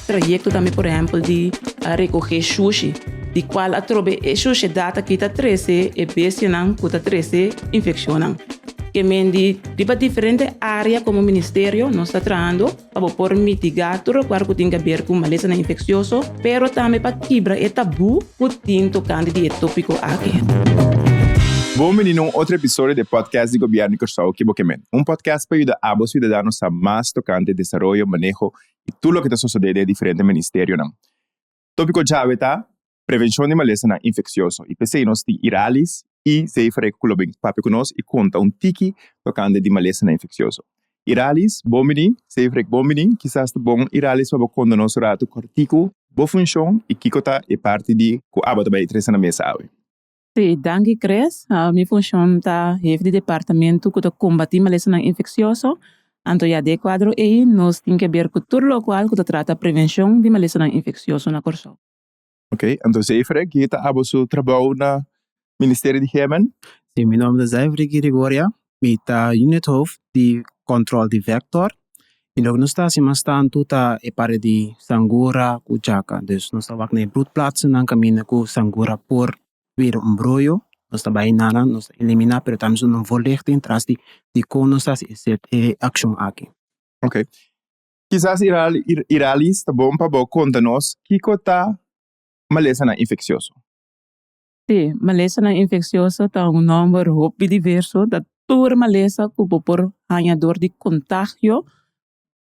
trayekto tambe por ehèmpel di a rekohé shushi, di kual atrobe e shushedat aki ta trese e bestianan ku ta trese infekshonnan. Ke men di riba diferente área komo ministerio nos ta trahando pa bo por mitigá tur lokual ku tin kaber ku malesanan infeksioso, pero tambe pa kibra e tabú ku tin tokante di e tópiko aki. Bon bini na un otro episodio di e podcast di Gobièrnu di Kòrsou Ki Bo Ke Men, un podcast pa yuda abo siudadano sa mas tokante desaroyo, maneho i tur loke ta sosodé den e diferente ministerionan. Tópiko djawe ta Prevenshon di malesanan infeksioso i p'esei nos tin Iralis i Zeeferik ku lo bin papia ku nos i konta un tiki tokante di malesanan infeksioso. Iralis, bon bini. Zeeferik, bon bini. Kisas ta bon, Iralis, pa bo konta nos un ratu kòrtiku bo funshon i kiko ta e parti di ku abo ta bai trese na mesa awe. Sí, danki Chris. Mi funshon ta hef di departamento ku ta kombatí malesanan infeksioso. Anto ya den e kuadro ei nos tin ke ber ku tur lokual ku ta trata prevenshon di malesanan infeksioso na Kòrsou. Ok, anto Zeeferik, ki ta abo su trabou na Ministerio di GMN? Sí, mi nomber ta Zeeferik Girigoria, mi ta unit hoofd di control di vector y loke nos ta haci mas tanto ta e parti di sangura cu djaka, dus nos ta wak na e broedplaatsennan caminda cu sangura por bira un broyo, nos ta bay na nan, nos ta elimina pero tambe nos ta duna un voorlichting tras di dicon nos ta haci e accion aki. Ok, Kisas Iralis ta bon pa bo konta nos kiko ta malesanan infeksioso. Sí, malesanan infeksioso ta un nòmber hopi diverso, ta tur malesa ku bo por haña dor di kontagio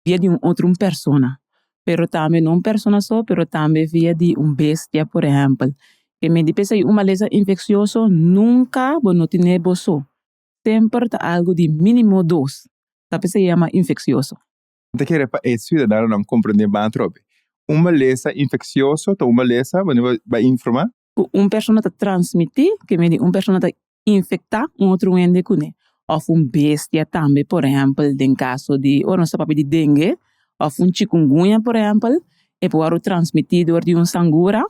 via di un otro un persona, pero tambe no un persona so, pero tambe via di un bestia por ehèmpel. Ke medi p'esei un malesa infeksioso nunka bo no tene bo so, semper ta algu di mínimo dos, ta p'esei yama infeksioso. Mi ta kere pa e siudadanonan komprendé ban atrobe. Un malesa infeksioso ta un malesa, bo no bai informá? Ku un persona ta transmití, ke mende un persona ta infektá un otro hende kuné. Òf un bestia tambe, por ehèmpel den kaso di ora nos ta papia di dengue, òf un chikungunya por ehèmpel, e por wòrdu transmití dor di un sangura,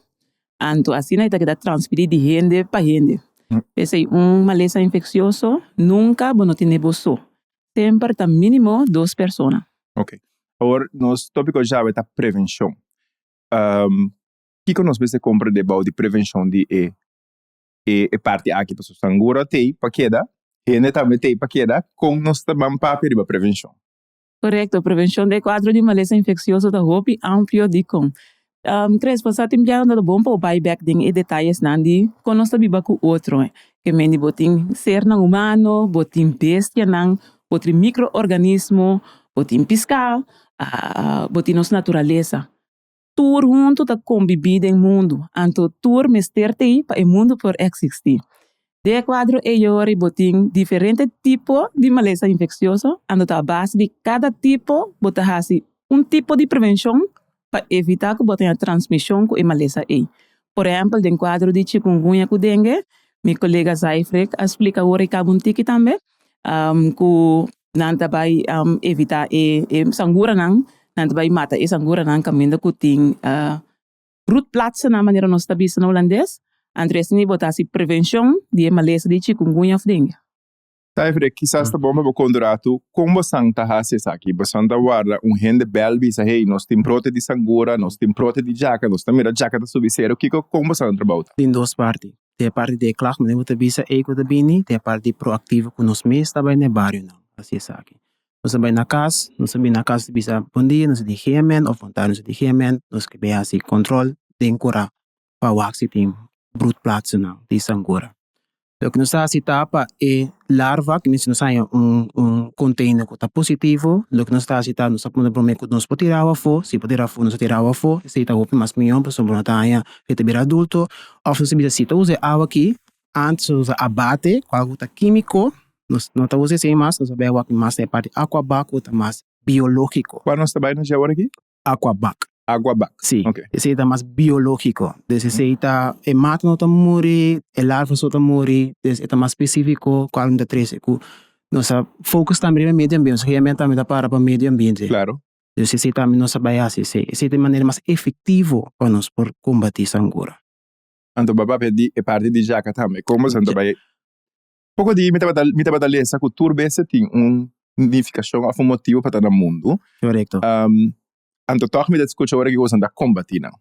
anto asina e ta keda transmití di hende pa hende. P'esei un malesa infeksioso nunka bo no tene bo so. Semper ta mínimo dos persona. Ok. Awor nos tópiko djawe ta prevenshon. Kiko nos mester komprendé bou di prevenshon di e e parti aki? Pasobra sangura t'ei pa keda, hende tambe t'ei pa keda, kon nos ta ban papia riba prevenshon? Korekto, prevenshon di e kuadro di malesa infeksioso ta hopi amplio dikon. Chris, bo sa tin biaha ta bon pa bo bai bek den e detayesnan di kon nos ta biba ku otro. Ke mende bo tin sernan humano, bo tin bestianan, bo tin mikroorganismo, bo tin piská, bo tin nos naturalesa. Tur huntu ta kombibí den mundu, anto tur mester t'ei pa e mundu por eksistí. Den e kuadro ei yori bo tin diferente tipo di malesa infeksioso, anto ta a base di kada tipo bo ta hasi un tipo di prevenshon pa evitá ku bo ta haña transmishon ku e malesa ei. Por ehèmpel den kuadro di chikungunya ku dengue, mi kolega Zaifrek a splika awor i kaba un tiki tambe, ku nan ta bai evitá e sanguranan, nan ta bai mata e sanguranan kaminda ku tin broedplaatsennan manera nos ta bisa na hulandes, anto esei bo ta hasi prevenshon di e malesa di chikungunya òf dengue. Taifre, kisas ta bon pa bo konta un ratu kon bosan ta hasi esaki. Bosan ta warda un hende bèl bisa, hey, nos tin brote di sangura, nos tin brote di djaka, nos ta mira djaka ta subi seru. Kiko, kon bosan ta trabou ta? Tin dos parti. Tin e parti di e klacht manera bo ta bisa ey ku ta bini, tin e parti proaktivo ku nos mes ta bai na e barionan hasi esaki. Nos ta bai na kas, nos ta bini na kas ta bisa bon dia, nos ta di GMN òf bon tardi, nos ta di GMN, nos ke bai hasi kòntròl den kura pa wak si tin broedplaatsennan di sangura. Loke nos ta hasi ta pa e larva, ki si nos haña un un container ku ta positivo, loke nos ta hasi ta nos ta pone prome ku nos por tira awa afó, si por tira afó nos ta tira awa afó, esei ta hopi mas mihó pasobra bo no ta haña e ta bira adulto, òf nos ta bisa si ta usa e awa aki, antes nos usa abate ku algu ta kímiko, nos no ta usa esei mas, nos ta bai wak mas na e parti aquabak ku ta mas biológiko. Kua nos ta bai nos awor aki? Aquabak. Aquabak. Sí. Ok. Esei ta mas biológiko. Dus esei ta, e mata no ta muri, e larva so ta muri, dus e ta mas spesífiko kual mi ta trese ku nos a focus tambe riba medio ambiente, nos gegeven tambe ta para pa medio ambiente. Claro. Dus esei tambe nos a bai hasi esei. Esei ta e manera mas efektivo pa nos por kombatí sangura. Anto bo a papia di e parti di djaka tambe. Kon boso ta bai? Poko di mi tabata mi tabata lesa ku tur bestia tin un nifikashon òf un motibu pa ta na mundu. Korekto. Anto tòg mi ta skucha ora ki boso ta kombatí nan.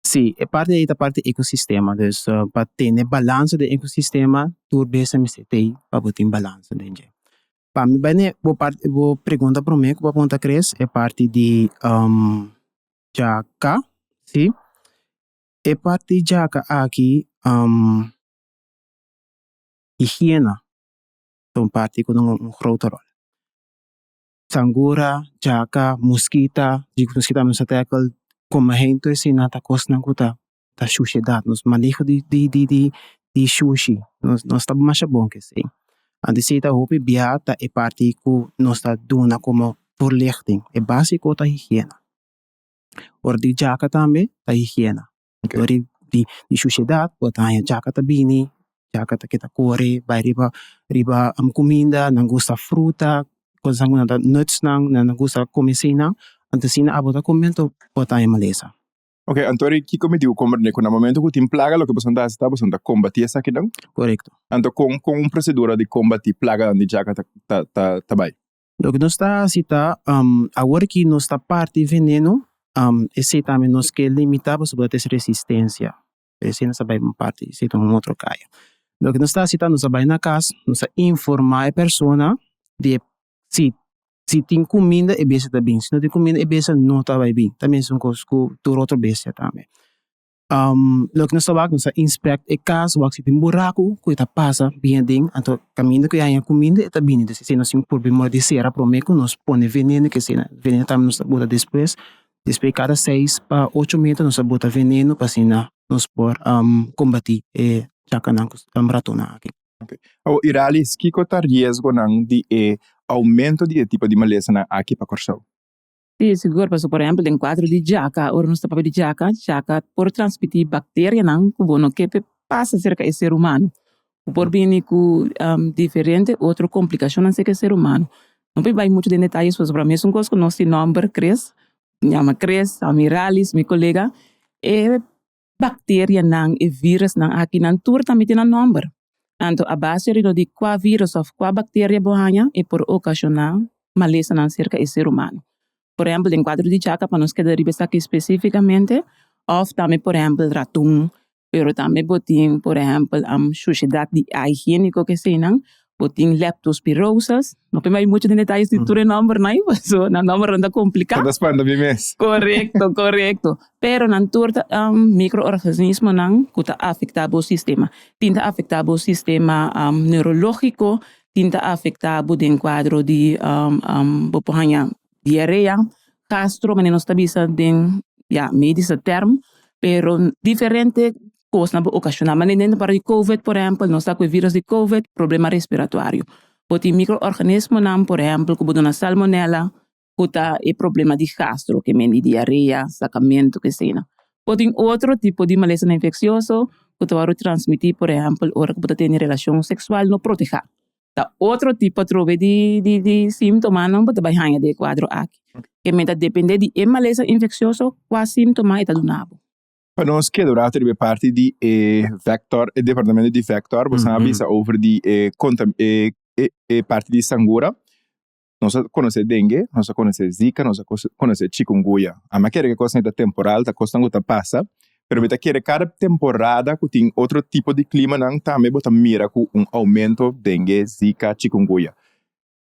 Sí, e parti ei ta parti ekosistema, dus pa tene balansa den ekosistema tur bes a mester tei pa bo tin balansa den dje. Pa mi bai ne bo parti bo pregunta prome ku bo a punta Chris, e parti di djaka, sí, e parti djaka aki higiena ta un parti ku ta hunga un grote ròl. Sangura, djaka, muskita, di muskita nos ta tackle, komahén tur esei ta kosnan ku ta ta shushedat, nos maneho di di di di di shushi nos nos ta masha bon ku esei. Anto esei ta hopi bia ta e parti ku nos ta duna komo voorlichting, e básiko ta higiena. Ora di djaka tambe ta higiena. Dor di di di shushedat bo ta haña djaka ta bini, djaka ta keda kore bai riba riba kuminda, nan gusta fruta, kosnan ku nan ta nutsnan, nan gusta kome eseinan, anto asina abo ta kome anto bo ta haña malesa. Ok, anto ri kiko mi diu komprende ku na momento ku tin plaga loke boso ta hasi ta boso ta kombatí esakinan? Korekto. Anto kon kon un prosedura di kombatí plaganan di djaka ta ta ta ta bai? Loke nos ta hasi ta awor ki nos ta parti veneno esei tambe nos ke limitá pasobra ta es resistensia. Esei nos ta bai un parti, esei ta un otro kaya. Loke nos ta hasi ta nos ta bai na kas, nos ta informá e persona di e si si tin kuminda e bestia ta bin, si no tin kuminda e bestia no ta bai bin. Ta mesun kos ku tur otro bestia tambe. Loke nos ta wak, nos ta inspect e kas, wak si tin buraku ku e ta pasa bien aden, anto kaminda ku e haña kuminda e ta bini. Entonces esei nos tin ku purba di sera prome ku nos pone veneno, ke esei veneno tambe nos ta bota despues. Despues kada seis pa ocho meter nos ta bota veneno pa asina nos por kombati e chakanan ku ratonnan aki. Awor Iralis, kiko ta riesgonan di e oumento di e tipo di malesanan aki pa Kòrsou? Sí, sigur, pasobra por ehèmpel den kuadro di djaka, ora nos ta papia di djaka, djaka por transmití bakterianan ku bo no ke p'e pasa serka e ser humano, ku por bini ku diferente otro komplikashonnan serka e ser humano. No por bai muchu den detayes pasobra mesun kos ku nos tin nòmber Chris, mi yama Chris, ami Ralis, mi kolega, e bakterianan, e virusnan aki nan tur tambe tin nan nòmber. Anto a base riba di kua virus òf kua bakteria bo haña e por okashoná malesanan serka e ser humano. Por ehèmpel den kuadro di chaka pa nos keda riba esaki spesífikamente òf tambe por ehèmpel ratun, pero tambe bo tin por ehèmpel shushedat di higiéniko ke eseinan, bo tin leptospirosis, no por bai mucho den detalles di tur e nòmbernan ei pasobra nan nòmbernan ta kompliká. Ta spanta mi mes. Korekto, korekto. Pero nan tur ta mikroorganismonan ku ta afektá bo sistema. Tin ta afektá bo sistema neurológiko, tin ta afektá bo den kuadro di bo por haña diarea, gastro, manera nos ta bisa den ya medische term, pero diferente kosnan por okashoná. Manera den temporada di covid por ehèmpel, nos sa ku e virus di covid problema respiratorio. Bo tin mikroorganismonan por ehèmpel ku bo duna salmonella ku ta e problema di gastro ke men di diarea, sakamentu kesina. Bo tin otro tipo di malesanan infeksioso ku ta wòrdu transmití por ehèmpel ora ku bo ta tene relashon seksual no protehá. Ta otro tipo atrobe di di di síntomanan bo ta bai haña den e kuadro aki. Ke men ta dependé di e malesa infeksioso kua síntoma e ta duna bo. Pa nos keda un rato riba e parti di e vector, e departamento di vector, bo a bisa over di e contam e e parti di sangura. Nos a conoce dengue, nos a conoce zika, nos a conoce chikungunya. Ami a kere cu e cosnan ta temporal, ta cosnan cu ta pasa, pero mi ta kere cada temporada cu tin otro tipo di climanan tambe bo ta mira cu un aumento dengue, zika, chikungunya.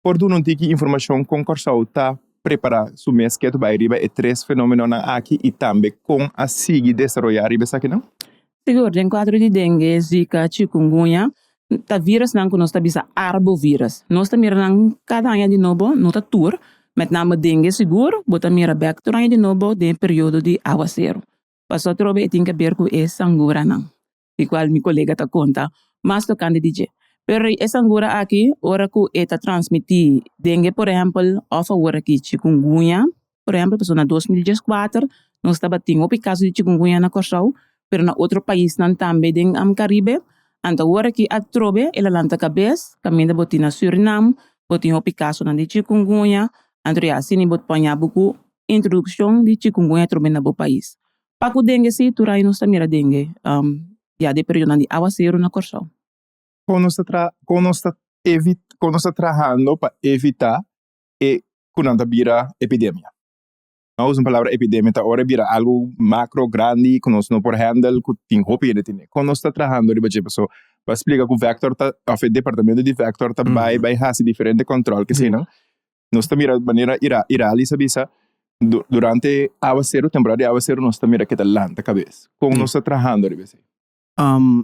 Por duna un tiki informacion con Corsou ta prepara su mes ketu bay riba e tres fenomenonan aki y tambe con a sigui desaroya riba esakinan? Sigur, den kuadro di dengue, zika, chikungunya, ta virusnan ku nos ta bisa arbovirus. Nos ta mira nan kada aña di nobo, no ta tur, met name dengue sigur, bo ta mira bek tur aña di nobo den e periodo di awaseru. Pasobra atrobe e tin ke ber ku e sanguranan, di kual mi kolega ta konta mas tokante di dje. Pero e sangura aki, ora ku e ta transmití dengue por ehèmpel òf awor aki chikungunya, Por ehempel, pasobra na 2014 nos tabatin hopi kaso di chikungunya na Kòrsou, pero na otro paisnan tambe den Karibe. Anto awor aki atrobe el a lanta kabes, kaminda bo tin na Surinam, bo tin hopi kasonan di chikungunya. Anto ya asina bo ta paña bo ku introdukshon di chikungunya atrobe na bo pais. Pa ku dengue si, tur aña nos ta mira dengue ya den periodonan di awaseru na Kòrsou. Kon nos ta tra, kon nos ta evit, kon nos ta trahando pa evitá e ku nan ta bira epidemia. Ma usa un palabra epidemia ta ora e bira algu macro, grandi, ku nos no por handle, ku tin hopi hende tene. Kon nos ta trahando riba dje? Paso bo a splika ku vector ta, òf e departamento di vector ta bai bai hasi diferente kòntròl kesenan. Nos ta mira manera Ira, Iralis a bisa, durante awaseru, temporada di awaseru nos ta mira ke ta lanta kabes. Kon nos ta trahando riba esei?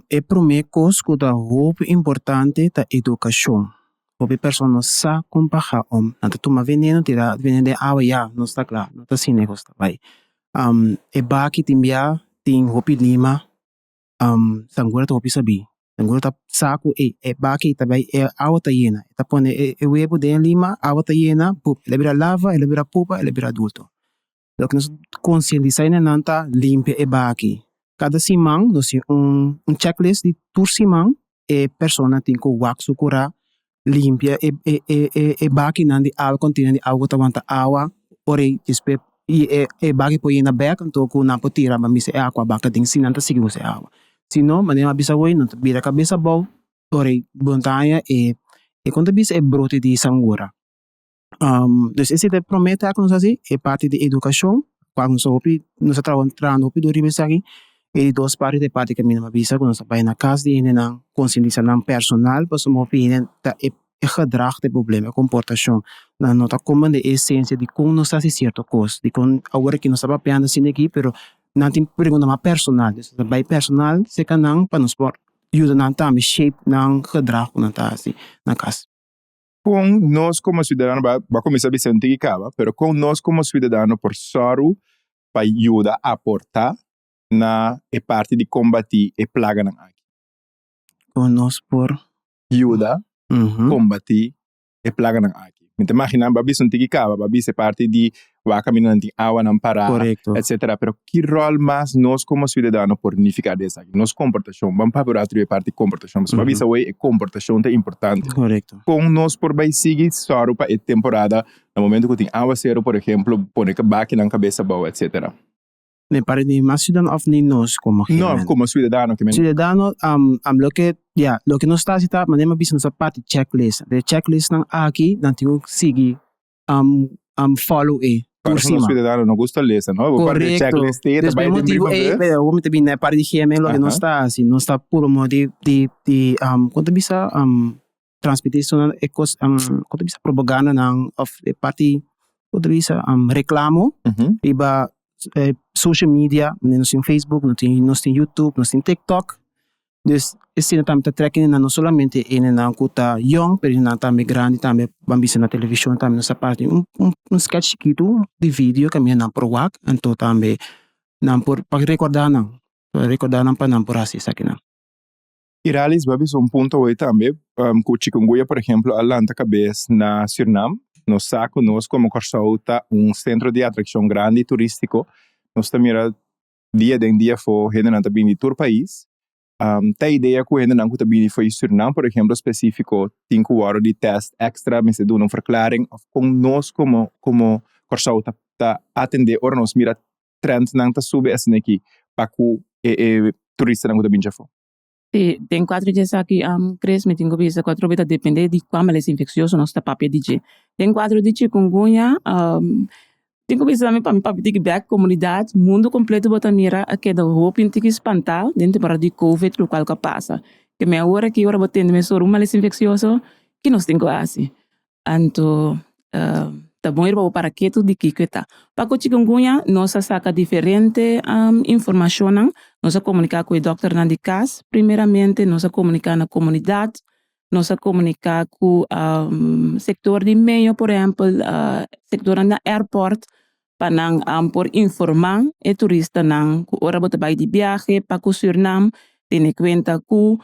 E promé kos ku ta hopi importante ta edukashon. Hopi persona no sa kon paga om. Nan ta tuma veneno, tira veneno den awa, ya, nos ta kla. No ta asina e kos ta bai. E baki tin bia tin hopi lima, sangura ta hopi sabí. Sangura ta sa ku ey e baki ta bai e awa ta yena. E ta pone e webu den e lima, awa ta yena, pup, el a bira lava, el a bira pupa, el a bira adulto. Loke nos konsientisá hende nan ta limpia e baki. Kada siman nos tin un un checklist di tur siman e persona tin ku wak su kurá, limpia e e e e bakinan di awa, kontener di awa ku ta wanta awa, ora ei despues i e e baki por yena bek anto ku nan por tira pa mester e akua baka den si nan ta sigui usa e awa. Si no, manera mi a bisa awor, nan ta bira kabes abou, ora ei bo ta haña e e kon ta bisa e brote di sangura. Dus esei ta e prome taak ku nos a hasi, e parti di edukashon, kua nos a hopi, nos a traha trahando hopi duru riba esaki. E di dos parti ta e parti ku mi a bisa ku nos a bai na kas di hendenan, konsientisá nan personal, pasobra hopi hende ta e gedrag ta e problema, e komportashon. Nan no ta komprende e esensia di kon nos ta hasi sierto kos, dikon awor aki nos ta papiando asina aki, pero nan tin pregunta mas personal. Dus nos ta bai personal serka nan pa nos por yuda nan tambe shape nan gedrag ku nan ta hasi na kas. Kon nos komo siudadano, bo a kuminsá bisa un tiki kaba, pero kon nos komo siudadano por sòru pa yuda aportá na e parti di kombatí e plaganan aki? Kon nos por. Yuda kombatí e plaganan aki. Mi ta imaginá bo a bisa un tiki kaba, bo a bisa e parti di wak kaminda nan tin awanan pará, etcetera, pero ki ròl mas nos komo siudadano por nifiká den esaki? Nos komportashon, ban papia un ratu riba e parti komportashon, pasobra bo a bisa awor e komportashon ta importante. Kon nos por bai sigui sòru pa e temporada na momento ku tin awaseru, por ehemplo, pone bakinan kabes abou, etcetera? Me parece ni mas ciudadano of ni nos como No, gemeente. como ciudadano ke men. Ciudadano, loke, ya, loke nos ta haci ta, manera mi a bisa nos a parti checklist. De checklistnan aki, nan tin cu sigui follow e tur Para nos sima. ciudadano no gusta lesa, no? Bo parti Correcto. checklist te, ta Dus bai pa e den motibo brievenbus. ey, pero awor mi ta bini na e parti di GMN, loke nos ta haci, nos ta puro modo di, di, di, con ta bisa, transmiti su e cos, con ta bisa, propagandanan of e parti, con ta bisa, reclamo riba social media, manera nos tin Facebook, nos tin nos tin YouTube, nos tin TikTok, dus esei tambe ta trek hendenan no solamente hendenan ku ta yong pero hendenan tambe grandi tambe ban bisa na televishon tambe nos a parti un un sketch chikitu di video kaminda nan por wak anto tambe nan por pa rekorda nan pa rekorda nan pa nan por hasi esakinan. Iralis bo a bisa un punto awor tambe ku chikungunya por ehemplo a lanta kabes na Surinam. Nos sa ku nos komo Kòrsou ta un sentro di atrakshon grandi turístiko. Nos ta mira dia den dia afó hendenan ta bini di tur pais. Ta idea ku hendenan ku ta bini for di Surinam por ehemplo spesífiko tin ku wòrdu di tèst èkstra, mester duna un verklaring òf kon nos komo komo Kòrsou ta ta atendé ora nos mira trendnan ta subi asin'aki pa ku e e turistanan ku ta bini djafó. Sí, den kuatro di esaki, Chris, mi tin ku bisa ku atrobe ta depende di kua malesa infeksioso nos ta papia di dje. Den kuadro di chikungunya, tin ku bisa tambe pa mi papia tiki bek komunidat, mundu kompleto bo ta mira a keda hopi un tiki spantá den temporada di covid lokual ku a pasa. Ke mi awor aki ora bo tende mesora un malesa infeksioso, ki nos tin ku hasi? Anto ta bon riba bo para ketu di kiko e ta. Pa ku chikungunya nos a saka diferente informashonnan, nos a komuniká ku e dòkternan di kas primeramente, nos a komuniká na komunidat, nos a komuniká ku sektor di medio por ehèmpel sektornan na airport pa nan por informá e turistanan ku ora bo ta bai di biahe pa ku Sürnam tene kuenta ku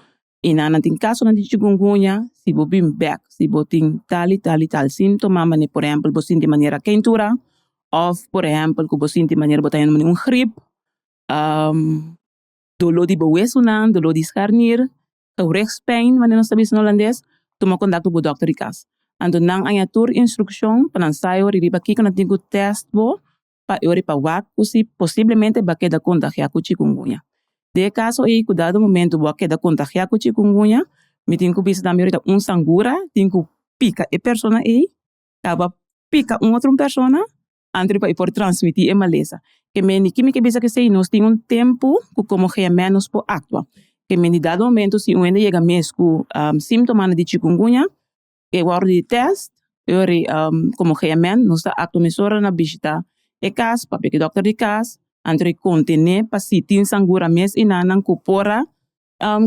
I nan nan tin kasonan di chikungunya, si bo bin bek, si bo tin tal i tal i tal síntoma, manera por ehèmpel bo sinti manera keintura òf por ehèmpel ku bo sinti manera bo ta hende manera un grip, doló di bo wesunan, doló di skarnir, gewrichtspijn manera nos ta bisa na holandes, tuma kontakto ku bo dòkter di kas. Anto nan haña tur instrukshon pa nan sa e ora riba kiko nan tin ku tèst bo pa e ora pa wak ku si posiblemente bo a keda kontagiá ku chikungunya. Den e kaso ei ku dado momento bo a keda kontagiá ku chikungunya, mi tin ku bisa tambe ahorita un sangura tin ku pika e persona ei, kaba pika un otro persona, Anto pa e por transmití e malesa. Ke men di kimi ke bisa kesei nos tin un tempu ku komo GMN nos por aktua. Ke men di dado momento si un hende yega mes ku símtomanan di chikungunya e wòrdu di tèst e ora ei komo GMN nos ta aktua mesora na bishitá e kas, papia ku e dòkter di kas, anto e kontené pa si tin sangura mes einan ku por a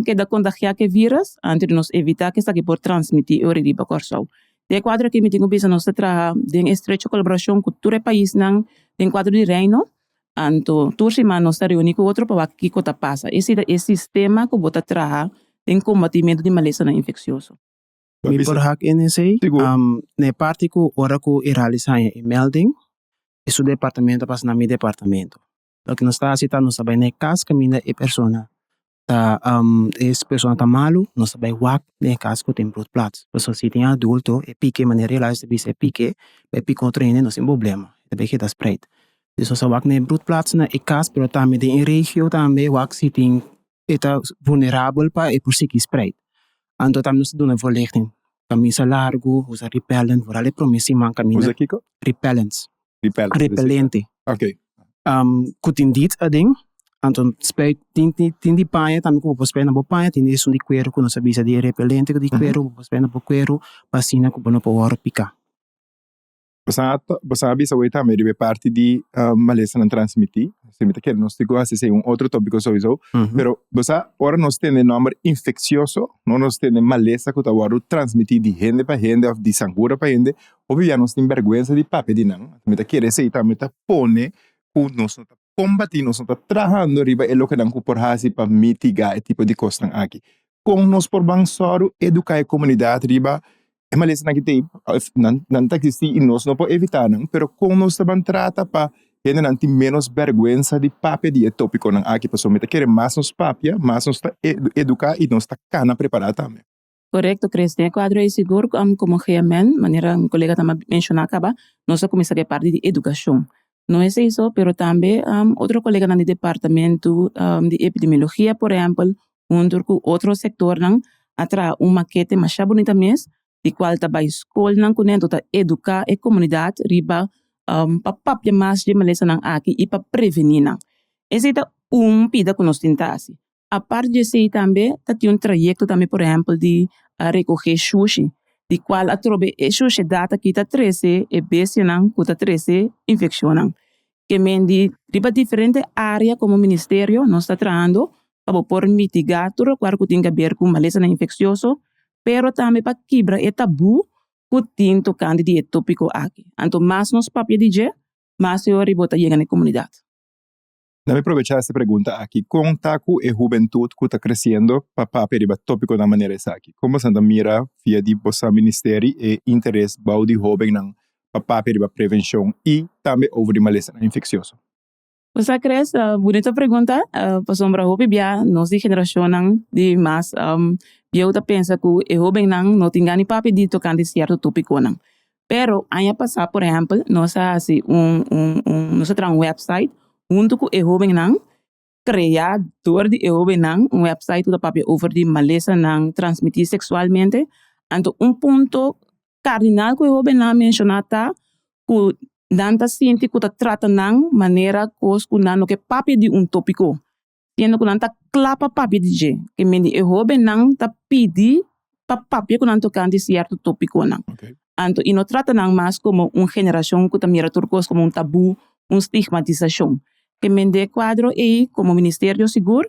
keda kontagiá ku e vírus, anto di nos evitá ku esaki por transmití e ora riba Kòrsou. Den e kuadro aki mi tin ku bisa nos ta traha den estrecho kolaborashon ku tur e paisnan den kuadro di Reino, anto tur siman nos ta reuní ku otro pa wak kiko ta pasa. Esei ta e sistema ku bo ta traha den kombatimentu di malesanan infeksioso. Mi por hak in esei? Na e parti ku ora ku e realisá e melding, e su departamento a pasa na mi departamento. Loke nos ta hasi ta nos ta bai na e kas kaminda e persona ta e persona ta malu, nos ta bai wak den e kas ku tin broedplaats. Pasobra si tin adulto e pike manera Elias ta bisa e pike bai pika otro hende no tin problema, e ta bai keda spreid. Dus nos ta wak na e broedplaats na e kas pero tambe den e regio tambe wak si tin e ta vulnerabel pa e por sigui spreid. Anto tambe nos ta duna voorlichting, kamisa largu, usa repellent, vooral e prome siman kaminda. Usa kiko? Repellents. Repellent. Repelente. Ok. Ku tin dit aden, anto spuit tin tin di paña tambe ku bo por spuit na bo paña, tin di esun di kueru ku nos a bisa di e repelente di kueru, bo por spuit na bo kueru pa asina ku bo no por wòrdu piká. Bo sa bisa awor tambe riba e parti di malesanan transmití. Si mi ta kere nos tin ku hasi esei un otro tópiko souiso. Pero bo sa ora nos tende nòmber infeksioso, ora nos tende malesa ku ta wòrdu transmití di hende pa hende òf di sangura pa hende, hopi bia nos tin bèrgwensa di papia di nan. Mi ta kere esei tambe ta pone ku nos no ta kombatí, nos no ta trahando riba e lokenan ku por hasi pa mitigá e tipo di kosnan aki. Kon nos por ban sòru eduká e komunidat riba e malesanan ki t'ei? Nan nan ta eksistí i nos no por evitá nan, pero kon nos ta ban trata pa hendenan tin ménos bèrgwensa di papia di e tópikonan aki? Pasobra mi ta kere mas nos papia, mas nos ta eduká i nos ta kana prepará tambe. Korekto, Chris. Den e kuadro ei sigur komo GMN, manera mi kolega ta menshoná kaba, nos a kuminsá ku e parti di edukashon. No esei so, pero tambe otro koleganan di departamento di epidemiologia, por ehèmpel, huntu ku otro sektornan a traha un makete masha bunita mes, di kual ta bai skolnan kuné, anto ta eduká e komunidat riba pa papia mas di e malesanan aki i pa prevení nan. Esei ta un pida ku nos tin ta hasi. Apart di esei tambe ta tin un trayekto tambe por ehèmpel di a rekohé shushi, di kual atrobe e shushedat aki ta trese e bestianan ku ta trese infekshonnan. Ke men di riba diferente área komo ministerio nos ta trahando pa bo por mitigá tur lokual ku tin kaber ku malesanan infeksioso, pero tambe pa kibra e tabú ku tin tokante di e tópiko aki. Anto mas nos papia di dje, mas e ora bo ta yega na e komunidat. Na mi probechá esta pregunta aki, kon ta ku e hubentut ku ta kresiendo pa papia riba tópikonan manera esaki? Kon boso ta mira via di boso ministeri e interes bou di hóbennan pa papia riba prevenshon i tambe over di malesanan infeksioso? Bo sa Chris, bunita pregunta, pasobra hopi bia nos di generashonnan di mas bieu ta pensa ku e hóbennan no tin gana di papia di tokante sierto tópikonan. Pero aña pasá por ehèmpel nos a hasi un un un nos a traha un wèpsait huntu ku e hóbennan krea dor di e hóbennan un wèpsait ku ta papia over di malesanan transmití seksualmente. Anto un punto kardinal ku e hóbennan a menshoná ta ku nan ta sinti ku ta trata nan manera kos ku nan no ke papia di un tópiko. Siendo ku nan ta kla pa papia di dje. Ke mende e hóbennan ta pidi pa papia ku nan tokante sierto tópikonan. Anto i no trata nan mas komo un generashon ku ta mira tur kos komo un tabú, un stigmatisashon. Ke mende e kuadro ei komo ministerio sigur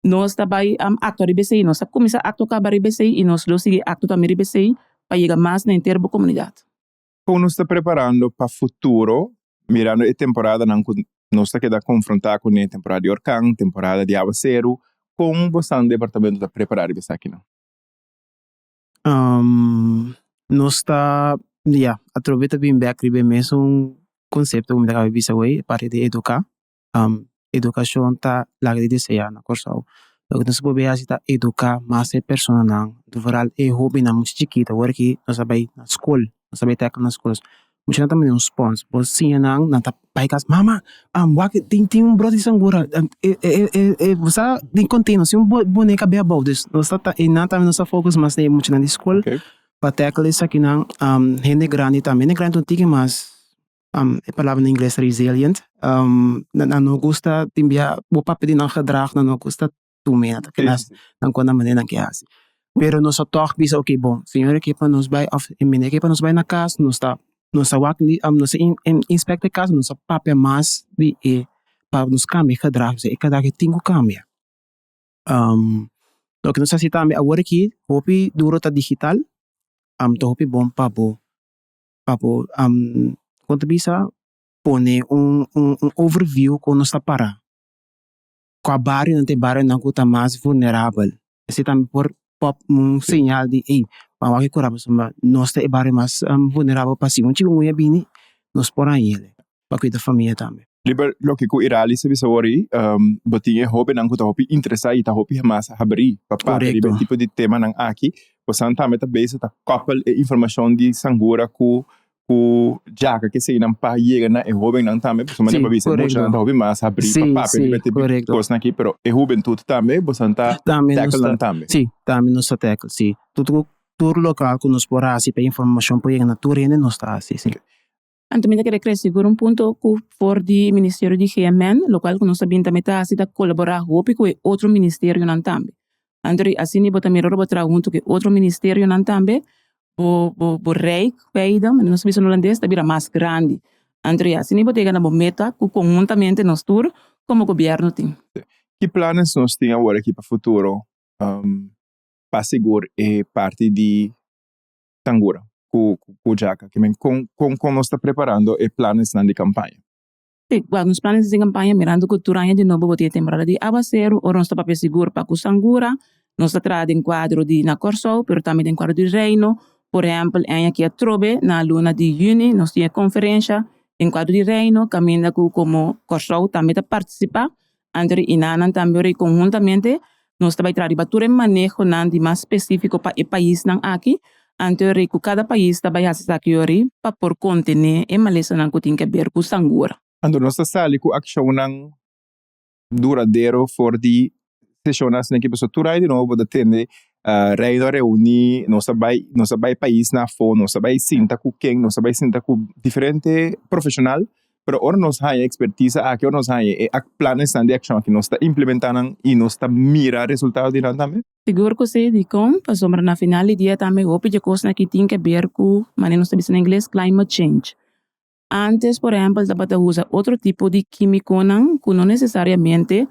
nos ta bai aktua riba esei, nos a kuminsá aktua kaba riba esei i nos lo sigui aktua tambe riba esei pa yega mas na henter bo komunidat. Kon nos ta preparando pa futuro mirando e temporadanan ku nos ta keda konfrontá kuné, temporada di orkan, temporada di awaseru, kon bosan departamento ta prepará riba esakinan? Nos ta, ya, atrobe ta bin bek riba e mesun konsepto ku mi ta kaba di bisa awey, e parti di eduká. Edukashon ta laga di deseá na Kòrsou. Loke nos por hasi ta eduká mas e personanan, vooral e hóbennan mucha chikito. Awor aki nos a bai na skol, nos a bai tèkla na skol. Muchanan ta manda un spons, bo siña nan, nan ta bai kas, mama wak tin tin un bròt di sangura, bo sa den konteno sin un boneka bai abou. Dus nos ta einan tambe nos ta focus mas na e muchanan di skol pa tèkla esakinan. Hende grandi tambe, hende grandi ta un tiki mas. E palabra na ingles resilient. Nan no gusta tin bia bo papia di nan gedrag, nan no gusta tuma nan ta keda nan kon nan manera nan ke hasi. Pero nos a tòg bisa oke bon, señora ke pa nos bai òf e meneer ke pa nos bai na kas, nos ta nos ta wak nos ta inspect e kas, nos ta papia mas di e pa nos kambia e gedrag, e gedrag e tin ku kambia. Loke nos ta hasi tambe awor aki hopi duro ta digital, ta hopi bon pa bo pa bo kon ta bisa pone un un overview kon nos ta para. Kua barionan ta e barionan ku ta mas vulnerabel. Esei tambe por pop un señal di ey ban wak e kura pasobra nos ta e bario mas vulnerabel pa si un chikungunya bini nos por hañ'el pa kuida famia tambe. Riba loke ku Iralis a bisa awor ei, bo tin e hóbennan ku ta hopi interesá i ta hopi mas habrí pa papia riba e tipo di temanan aki. Bosan tambe ta bezig ta kòpel e informashon di sangura ku ku djaka ke eseinan pa yega na e hóbennan tambe. Pasobra manera bo a bisa e muchanan ta hopi mas habrí pa papia riba e tipo di kosnan aki, pero e hubentut tambe bosan ta tèkel nan tambe. Sí, tambe nos ta tèkel, sí. Tur lokal ku nos por hasi pa e informashon por yega na tur hende nos ta hasi, sí. Anto mi ta kere kere sigur un punto ku for di Ministerio di GMN, lokual ku nos ta bin tambe ta hasi ta kolaborá hopi ku e otro ministerionan tambe. Anto di asina bo ta mira ora bo traha huntu ku e otro ministerionan tambe, bo bo bo rijk beide, manera nos ta bisa na hulandes, ta bira mas grandi. Anto di asina bo ta yega na bo meta ku konhuntamente nos tur komo gobièrnu tin. Ki planes nos tin awor aki pa futuro pa sigur e parti di Tangura ku ku Djaka? Ke men kon kon kon nos ta preparando e planesnan di kampaña? Sí, wèl nos planes di kampaña mirando ku tur aña di nobo bo tin e temporada di awaseru, ora nos ta papia sigur pa ku sangura, nos ta traha den kuadro di na Kòrsou pero tambe den kuadro di Reino. Por ehèmpel e aña aki atrobe na luna di yüni nos tin e konferensha den kuadro di Reino kaminda ku komo Kòrsou tambe ta partisipá. Anto di inanan tambe ora i konhuntamente nos ta bai traha riba tur e manehonan di mas spesífiko pa e paisnan aki. Anto ora ku kada pais ta bai hasi esaki ora pa por kontené e malesanan ku tin ke ber ku sangura. Anto nos ta sali ku akshonnan duradero for di seshonnan asina ki pasobra tur aña di nobo bo ta tende Reino a reuní, nos a bai nos a bai paisnan afó, nos a bai sinta ku ken, nos a bai sinta ku diferente profeshonal. Pero ora nos haña expertisa aki, ora nos haña e planesnan di accion aki, nos ta implementa nan y nos ta mira resultado di nan tambe? Sigur cu si, dicon? Pasobra na final di dia tambe hopi dje cosnan aki tin ke ber cu, manera nos ta bisa na ingles, climate change. Antes, por ehempel, tabata usa otro tipo di quimiconan cu no necesariamente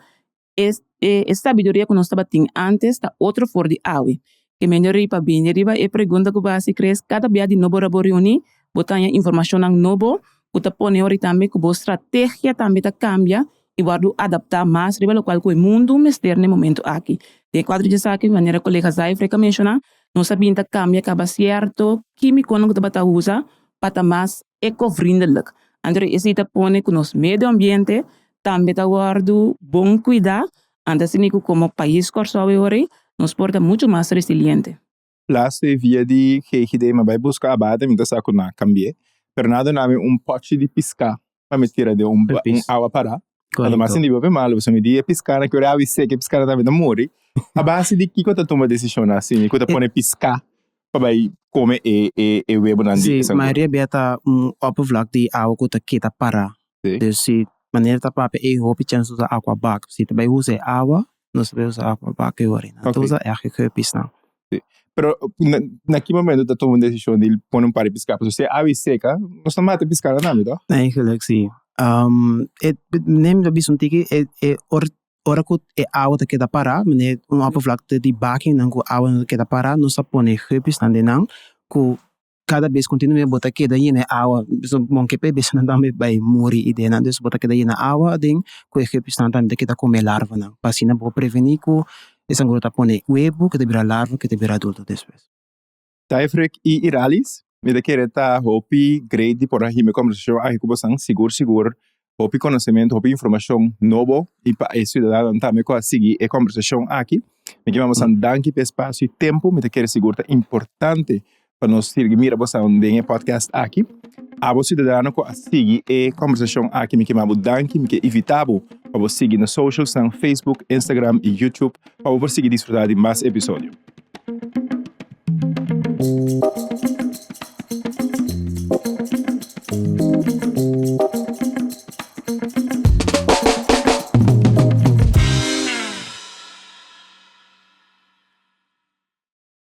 e sabiduria cu nos tabatin antes ta otro for di awe. Ke mende riba bini riba e pregunta cu bo a haci Chris, cada bia di nobo ora bo reuni, bo ta haña informacionnan nobo cu ta pone ori tambe cu bo strategia tambe ta cambia y wordo adapta mas riba locual cu e mundo mester na e momento aki. Den cuadro di esaki, manera colega Zaifrek a menciona, nos a bin ta cambia caba cierto quimiconan cu tabata usa pa ta mas eco-vriendelijk. Anto esey ta pone cu nos medio ambiente tambe ta wòrdu bon kuidá, anto asina ku komo pais Kòrsou e ora ei nos por ta muchu mas resiliente. Laatste e via di GGD mi a bai buska abate mi ta sa ku nan a kambi'é, pero nan a duna mi un pòchi di piská pa mi tira den un awa pará. Anto mi a sinti hopi malu pasobra mi di e piskánan ki ora awa i seka e piskánan tambe ta muri. A base di kiko ta tuma desishonnan asina ku ta pone piská pa bai kome e e webonan di e sangura? Si, mayoria bia ta un oppervlak di awa ku ta keda pará. Dus si manera ta papia ey hopi chens usa aqua bak. Si ta bay usa e awa, nos ta bay usa aqua bak e ora. Nan ta usa echt e guppies nan. Si. Pero na ki momento ta tuma un decision di pone un par di pisca? Pasobra si e awa e seca, nos ta mata e pisca nan tambe, toh? Eigenlijk si. E neem ta bisa un tiki e e ora cu e awa ta keda para, manera un oppervlakte di bakinan cu awa ta keda para, nos ta pone guppies nan den nan cu Kada bes kontinué bo ta keda yena e awa, so bon ke p'e besnan tambe bai muri i denan, dus bo ta keda yena awa aden ku e gepsnan tambe ta keda kome e larvanan, pa asina bo prevení ku e sanguro ta pone webu ku ta bira larva ku ta bira adulto despues. Tyfrick i Iralis, mi ta kere ta hopi great di por a hima e kombersashon aki ku bosan, sigur sigur hopi konosementu, hopi informashon nobo i pa e siudadanonan tambe ku a sigui e kombersashon aki. Mi ke manda bosan danki pa e spasio i tempu. Mi ta kere sigur ta importante pa nos sirgi mira bosan den e podcast aki. Abo siudadano ku a sigui e kombersashon aki mi ke manda bo danki. Mi ke invita bo pa bo sigui nos socialsnan, Facebook, Instagram i YouTube pa bo por sigui disfruta di mas episodio.